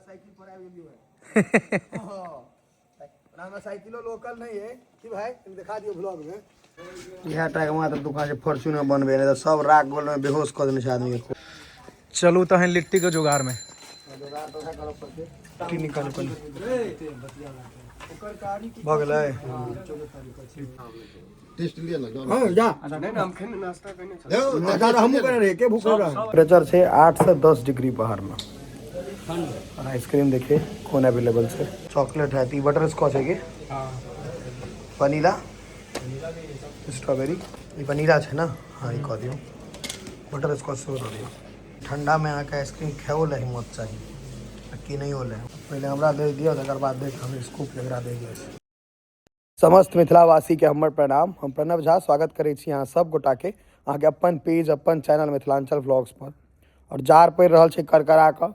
Cycle पर आबि गेलियो है। ओना हमरा साइकिलो लोकल नहीं है की भाई, कनी देखा दियौ ब्लॉग में। इएह टा के मात्र दुकान छै फॉर्च्यूनर बनबे, नहि तऽ सब राख गोल में बेहोश कऽ देने छै आदमी के। चलू तहन लिट्टी के जोगाड़ में। जोगाड़ तऽ उएह करऽ पड़तै। लिट्टी निकालू कनि। भऽ गेलै। हाँ, जा। नाश्ता तऽ हमहूँ केने रहियै, के भूखल रहै? टेम्परेचर छै 8 से 10 डिग्री बाहर में। और आइसक्रीम देखिए कोन अवेलेबल छै। चॉकलेट है, ई बटर स्कॉच है की? वनीला, स्ट्रॉबेरी, ई वनीला छै ना? हाँ, ई कऽ दियौ। बटर स्कॉच सेहो दऽ दियौ। ठंडा में अहाँके आइसक्रीम खाओ लए हिम्मत चाही आ किनैयो लए। पहिले हमरा दे दियौ, तकर बाद देख हम स्कूप जकरा दै जाइ छै। समस्त मिथिलावासीके हमर प्रणाम। हम प्रणव झा स्वागत करै छी अहाँ सब गोटाके अहाँके अपन पेज अपन चैनल मिथिलांचल व्लॉग्स पर। और जाड़ पड़ि रहल छै करकरा कऽ,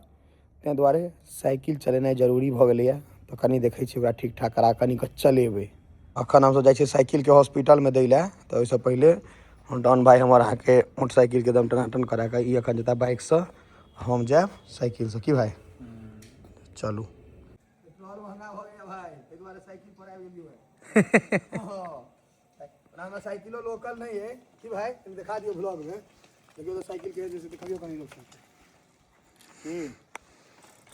ताहि दुआरे साइकिल चलेनाइ जरूरी भऽ गेलैए। तऽ कनि देखै छी ओकरा ठीक ठाक करा कनि कऽ चलेबै। अखन हमसब जाइ छियै साइकिलके हॉस्पिटलमे दै लए, तऽ ओहिसँ पहिले डॉन भाई हमर अहाँके मोटरसाइकिलके एकदम टनाटन करा कऽ ई अखन जेता बाइकसँ, हम जायब साइकिलसँ। की भाई चलू। पेट्रोल महंगा भऽ गेलै भाई, ताहि दुआरे साइकिल पर आबि गेलियै। ओना हमरा साइकिलो लोकल नहीं है की भाई, कनि देखा दियौ ब्लॉग में। देखियौ तऽ साइकिल के जैसे देखबियौ कनि लोक सबके की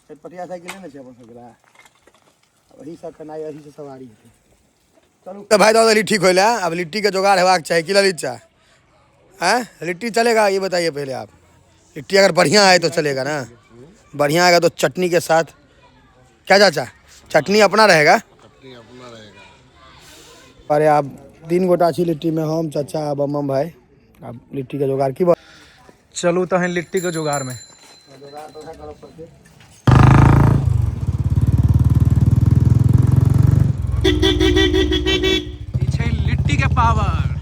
चटपटिया साइकिल नहि ने छै अपन सबके। एही से खेनाइ, एही से सवारी हेतै। चलू तऽ भाई, दऽ देली ठीक होइला। अब लिट्टी के जोगाड़ हेबाक चाही। की ललित चा हैं, लिट्टी चलेगा ये बताइए पहले आप। लिट्टी अगर बढ़िया आए तो चलेगा ना? बढ़िया आएगा तो चटनी के साथ। क्या चाचा, चटनी अपना रहेगा? चटनी अपना रहेगा। अरे आप 3 गोटा छी लिट्टी में, हम, चाचा आ बम भाई। अब लिट्टी के जोगाड़ की चलू तहन लिट्टी के जोगाड़ में। जोगाड़ तो करऽ पड़तै। ई छै लिट्टी के पावर।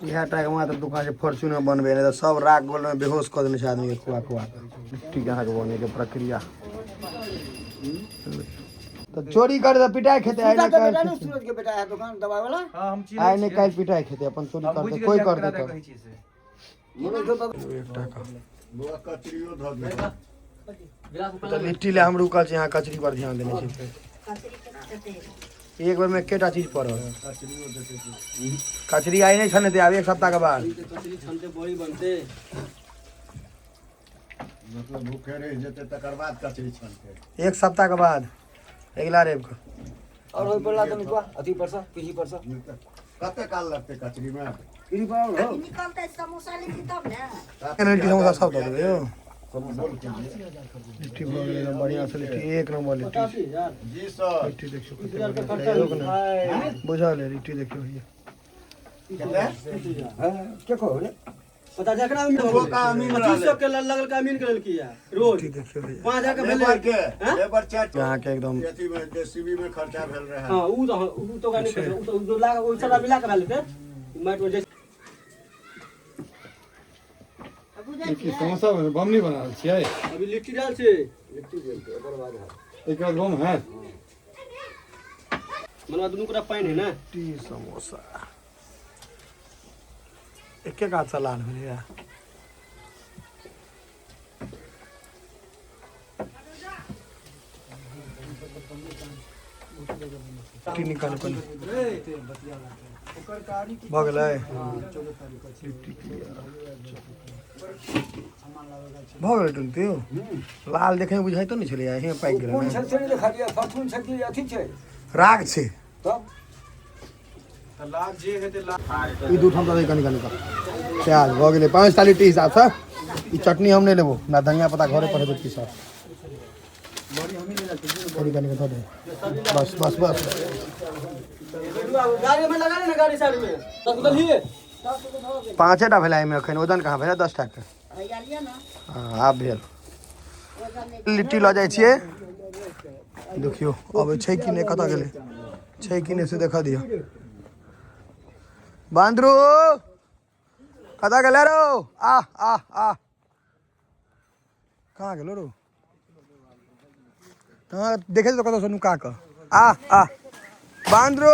इएह टा के मात्र दुकान छै फॉर्च्यूनर बनबे, नहि तऽ सब राख गोल में बेहोश कऽ देने छै आदमी के खुआ खुआ कऽ। लिट्टी के अहाँके बने के प्रक्रिया तऽ चोरी कर तऽ पिटाइ खेतै। आइ नहि काल्हि खेतै। सूरज के बेटा है दुकान दवाई वाला। हां, हम चिन्है आइ नहि काल्हि पिटाइ खेतै। अपन चोरी करतै कोइ करतै तऽ कहै छी से। एक टाका। बौआ, कचरियो धऽ दियौ। तऽ लिट्टी लए हम रुकल छी, अहाँ कचरी पर ध्यान देने छी। एक बेर में एकेटा चीज पड़ल। कचरियो देतै। कचरी आइ नहि छनेतै, आब एक सप्ताह के बाद। कचरी छनते बड़ी बनते। मतलब भूखे रहि जेतै तकर बाद कचरी छनतै? एक सप्ताह के बाद, अगिला रवि के। और ओइ पर ला तो निकवा अथी पर से, पीढ़ी पर से। कते काल लगतै कचरी में? पीढ़ी पर और हो। निकलतै समोसा लिट्टी तब ने। लिट्टी समोसा सब दऽ देबै यौ। बोल के लिए। लिट्टी भऽ गेलै एकदम बढ़िआँ से लिट्टी, एक नंबर लिट्टी। जी सर। लिट्टी देखियौ कते बढ़िआँ छै, रुक ने बुझल है। लिट्टी देखियौ भैया। के कहो रे पता जकरा अमीन हो का अमीन 2500 के लगल का अमीन के लड़की है रोज। लिट्टी देखियौ भैया। 5000 के लेबर भेलै के लेबर चार्ज अहाँके एकदम अथी में जेसीबी में खर्चा भेल रहे। हां, उ तो गानी उ तो 2 लाख ओ सब मिला के भेल हेतै माइट में। बुझै समोसा बम नहीं बना रहल छियै? अभी लिट्टी डाल छै। एक बाद बम है। मनवा दुनू कोटा पानि है ने। लिट्टी समोसा एके गाछ से लाल भेलैया। लिट्टी निकालू कनि। भऽ गेलै। लिट्टी क्लियर भऽ गेलै। टुनती लाल देखै मे बुझाइतो नहि छलैया, एहिमे पाकि गेलै कोन ने। छै से नहि देखलियै, फॉर्चून छै कि अथी छै। राग छै। तब तऽ लाल जे हेतै लाल। ई दू ठाम दऽ दे कनि कनि कऽ प्याज। भऽ गेलै 5 टा लिट्टी हिसाबसँ। ई चटनी हम नहि लेबो ना, धनिया पत्ता घरे पर हेतै पीसल। कनि कनि कऽ दऽ दे, बस बस बस। गाड़ी में लगा ले ना, गाड़ी साइड में दस बदलिए। पाँचे टा भेलै एहिमे, एखन वजन कहाँ भेलै 10 टा के? भैया लिअ ने। हँ, आब भेल। लिट्टी लऽ जाइ छियै। देखियौ अबै छै कि नहि, कतऽ गेलै, छै कि नहि से देखऽ दियौ। बांदरू कतऽ गेलै रौ? आ आ आ, कहाँ गेलो रौ? कहाँ देखै तऽ कतऽसँ नुका कऽ। आ आ बांदरू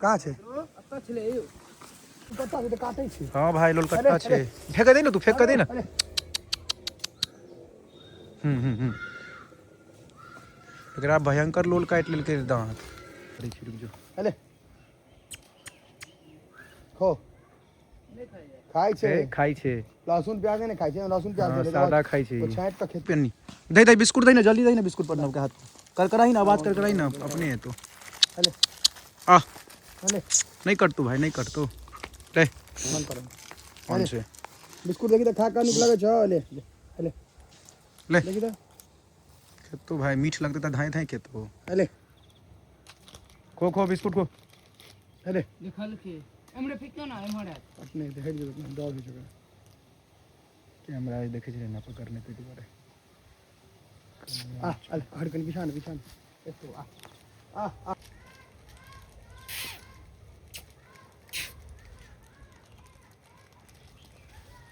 कहाँ छै? काटै छै। हाँ भाई, लोल कट्टा छै, फेंक दे ना तू, फेंक दे ना। हम्म हम्म हम्म। एकरा भयंकर लोल काटि लेलकै दाँत। रुक जो। अरे खो खाइ छै। खाइ छै। लहसुन प्याज नहि खाइ छै, लहसुन प्याज हाँ, देले सादा खाइ छै। ओ छाँटि कऽ खेतै। पेनी दे दे बिस्कुट दे ना, जल्दी दे ना बिस्कुट पर के हाथ कर कराही ना, आवाज कर कराही ना अपने है तो। अरे आ अरे नहीं कट तू भाई, नहीं कट तू ले। मन पर कौन से बिस्कुट देखी त खा का निक लगे छ। ले ले ले देखी त खेतो भाई, मीठ लगता था धाए धाए खेतो। अरे खो खो बिस्कुट खो। अरे देखल के एमरे फेंकियो ना, एमहर आयत। अपने देख जेबै, डर होइ छै। कैमरा देखे छलै ना पकड़ने ते दुआरे। आ अरे हट कनी पीछा न, पीछा न एतो आ आ आ।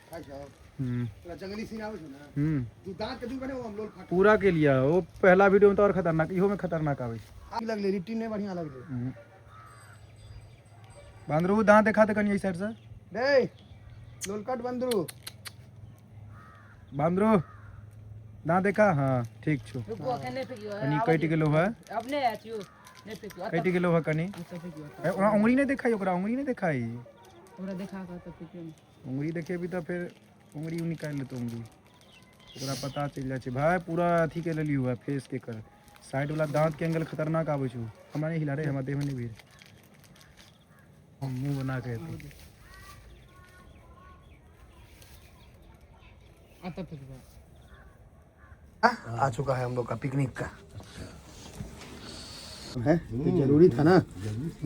खाइ छौ? तोरा जंगली सीन आबै छौ ने? तू दाँत के दूर बने हम लोल फाट पूरा के लिया वो पहला वीडियो में तो और खतरनाक, इहो में खतरनाक आवे छै। आग लगले, लिट्टी नहीं बढ़िया लगले। बांदरू दांत देखा दे कनी एहि साइड से। रे लोलकट बंदरू। बांदरू दांत देखा। हाँ ठीक छौ। रुकू, अखन नहि फेंकियो। कनी कटि गेलो है। अपने आयत यौ, नहि फेंकियो। कटि गेलो है कनी। एतऽ फेंकियो। ए, ओकरा उंगली नहीं देखाई, ओकरा उंगली नहीं देखाई। ओकरा देखा कऽ तऽ फेंकियो ने। उंगली देखेबी तऽ फेर उंगली निकालि लेतो उंगली, ओकरा पता चलि जाइ छै भाई। पूरा अथी के लेलियो है फेस के कर साइड वाला दांत के एंगल खतरनाक आबै छौ। हमरा नहीं हिला रे, हमरा देह में नहीं भीड़। हम मुंह बना के हेतै। एतऽ फेंकबै। आ चुका है हम लोग का पिकनिक का है तो जरूरी था ना,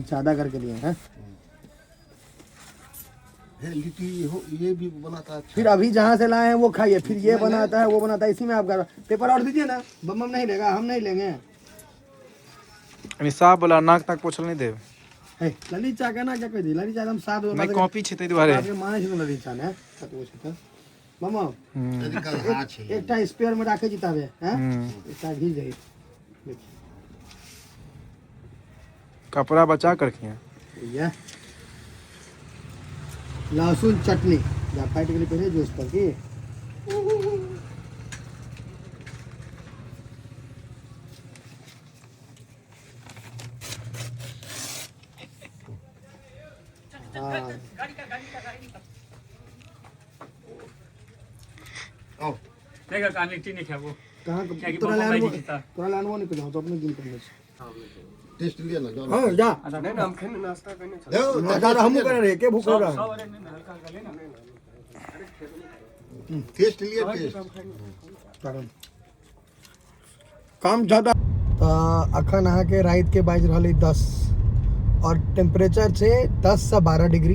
ज्यादा करके लिए हैं। लिट्टी हो ये भी बनाता अच्छा। फिर अभी जहाँ से लाए हैं वो खाइए, फिर ये बनाता है वो बनाता है, इसी में आप पेपर और दीजिए ना। बम बम नहीं लेगा, हम नहीं लेंगे। यानी साफ वाला नाक ताक पोछल नहीं देब। है ललित चा के ना क्या कह दी, ललित चा एकदम साफ नहीं कॉपी छै ताहि दुआरे। आपके माने छै ललित चा ने कतबो छै तऽ मम तरीका छै। एकटा स्पेयर में राखे जिताबे हैं, एकटा घी जाई। कपड़ा बचा कर के ये लहसुन चटनी जा फाइट के लिए पहले जूस पर की। हाँ देखा कान लिट्टी नहीं खाबो। कहाँ कियाकि तोरा बम लानबो भाई जीता। तोरा लानबो नहीं करियो, हम तो अपने जिम करने छी। टेस्ट लिया ना जाओ। हां जा। नहीं ना, हम खेने नाश्ता करने चल। नाश्ता हमहूँ करे रहियै, के भूखल रह। सब अरे नहीं हल्का हल्का लेना। टेस्ट लिया टेस्ट। काम ज्यादा तऽ अखन अहाँके रातिके बाजि रहल अइ 10 और टेम्परेचर छै 10 से 12 डिग्री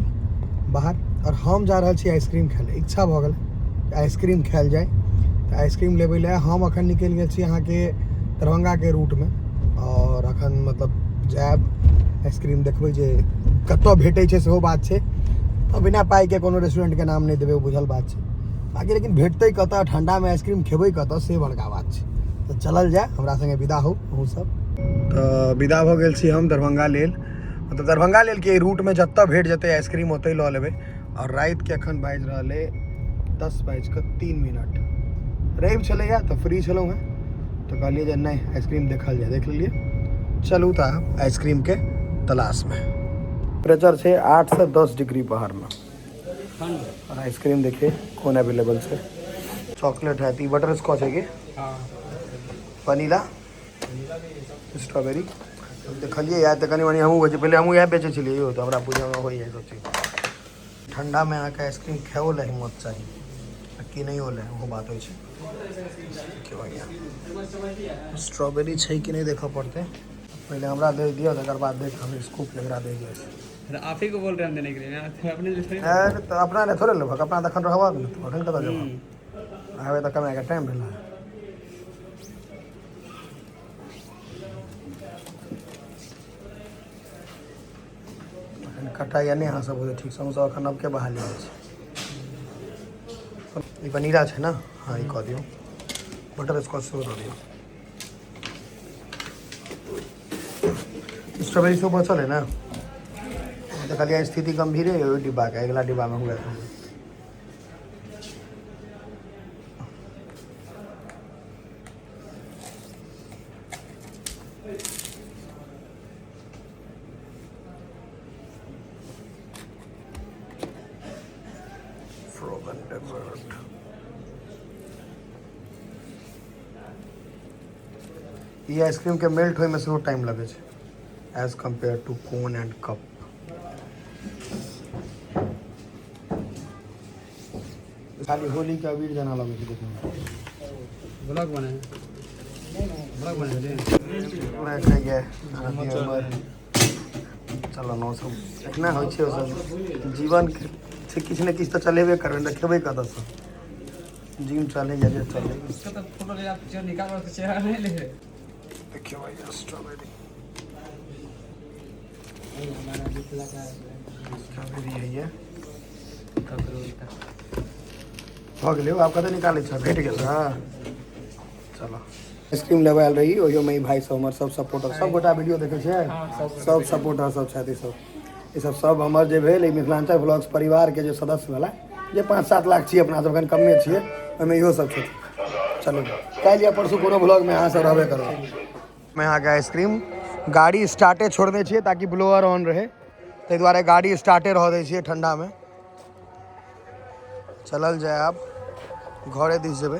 बाहर, और हम जा रहल छी आइसक्रीम खाय लए। इच्छा भऽ गेल आइसक्रीम खायल जाय तऽ आइसक्रीम लेबै लए हम अखन निकलि गेल छी अहाँके दरभंगाके रूटमे, और अखन मतलब जायब आइसक्रीम देखबै जे कतऽ भेटै छै सेहो बात छै। तऽ बिना पाइके कोनो रेस्टोरेंटके नाम नहि देबै, ओ बुझल बात छै। बाकी लेकिन भेटतै कतऽ, ठण्डामे आइसक्रीम खेबै कतऽ, से बड़का बात छै। तऽ चलल जाय, हमरा सङ्गे विदा हो अहूँसब। तऽ विदा भऽ गेल छी हम दरभंगा लेल, मतलब दरभंगा लेल कि एहि रूटमे जतऽ भेट जेतै आइसक्रीम ओतहि लऽ लेबै। और रातिके अखन बाजि रहल अइ 10:03। रवि छलैए तऽ फ्री छलहुँ हेँ, तऽ कहलियै जे नहि आइसक्रीम देखल जाय, देख लेलियै। चलू तऽ आइसक्रीमके तलाशमे। टेम्परेचर छै 8 से 10 डिग्री बाहरमे। और आइसक्रीम देखिए कोन अवेलेबल छै। चॉकलेट है, ई बटर स्कॉच है कि वनीला स्ट्रॉबेरी। देखलियै यार तऽ कनि मनि हमहूँ होइ छै, पहिले हमहूँ इएह बेचै छलियै यौ, तऽ हमरा बुझऽमे होइए सब चीज। ठण्डामे अहाँके आइसक्रीम खाइओ लए हिम्मत चाही आ किनैओ लए, ओहो बात होइ छै। देखियौ भैया स्ट्रॉबेरी छै कि नहि देखऽ पड़तै, पहिले हमरा दे दिअ तकर बाद देख हम स्कूप एकरा दे दिअ। आप ही को बोल रहे हैं हम देने के लिए ना, तो अपने लिए थोड़ी। अरे तऽ अपना लए थोड़े लेबहक, अपना तखन रहबहक ने, तू अखन कतऽ जेबहक, आबे तऽ कमाएके टाइम भेल हँ। अखन कटाइया नहि अहाँ सब ठीक से, हमसब अखन नबके बहाली होइ छै। ई वनीला छै ने, हाँ ई कऽ दियौ, बटर स्कॉच सेहो दऽ दियौ। स्ट्रॉबेरी सेहो बचल है ने? देखलियै स्थिति गंभीरे है ओहि डिब्बाके, अगिला डिब्बामे हुए। ई आइसक्रीमके मेल्ट होइमे सेहो टाइम लगै छै as compare to cone and cup. खाली होली के अबीर जेना लगै छै देखैमे। ब्लॉग बने, ब्लॉग बने। चलो नौ सब एखने होइ छै, ओ सब जीवन छै, किछु ने किछु तऽ चलेबे करबै ने, खेबै कतऽसँ? जिम चलै या जे चलै। उसका तो फोटो ले, आप जो निकाल तो चेहरा नहीं ले। देखियौ भाई, स्ट्रॉबेरी स्ट्रॉबेरी है ये। भऽ गेलै। आब कतऽ निकालै छ? भेट गेल। हँ, चलो, आइसक्रीम लेबै आयल रही, ओहियोमे ई भाई सब हमर सब सपोर्टर, सब गोटा वीडियो देखै छियै, सब सपोर्टर सब छथि। ई सब सब हमर जे भेल ई मिथिलाञ्चल ब्लॉग्स परिवारके जे सदस्य भेला, जे 5-7 लाख छियै, अपना सब एखन कमे छियै, ओहिमे इहो सब छथि। चलू, काल्हि या परसू कोनो ब्लॉगमे अहाँ सब रहबे करबै। मैं अहाँके आइसक्रीम गाड़ी स्टार्टे छोड़ने छियै ताकि ब्लोअर ऑन रहे, ताहि दुआरे गाड़ी स्टार्टे रह दै छियै ठंडामे। चलल जाय, आब घरे दिस जेबै।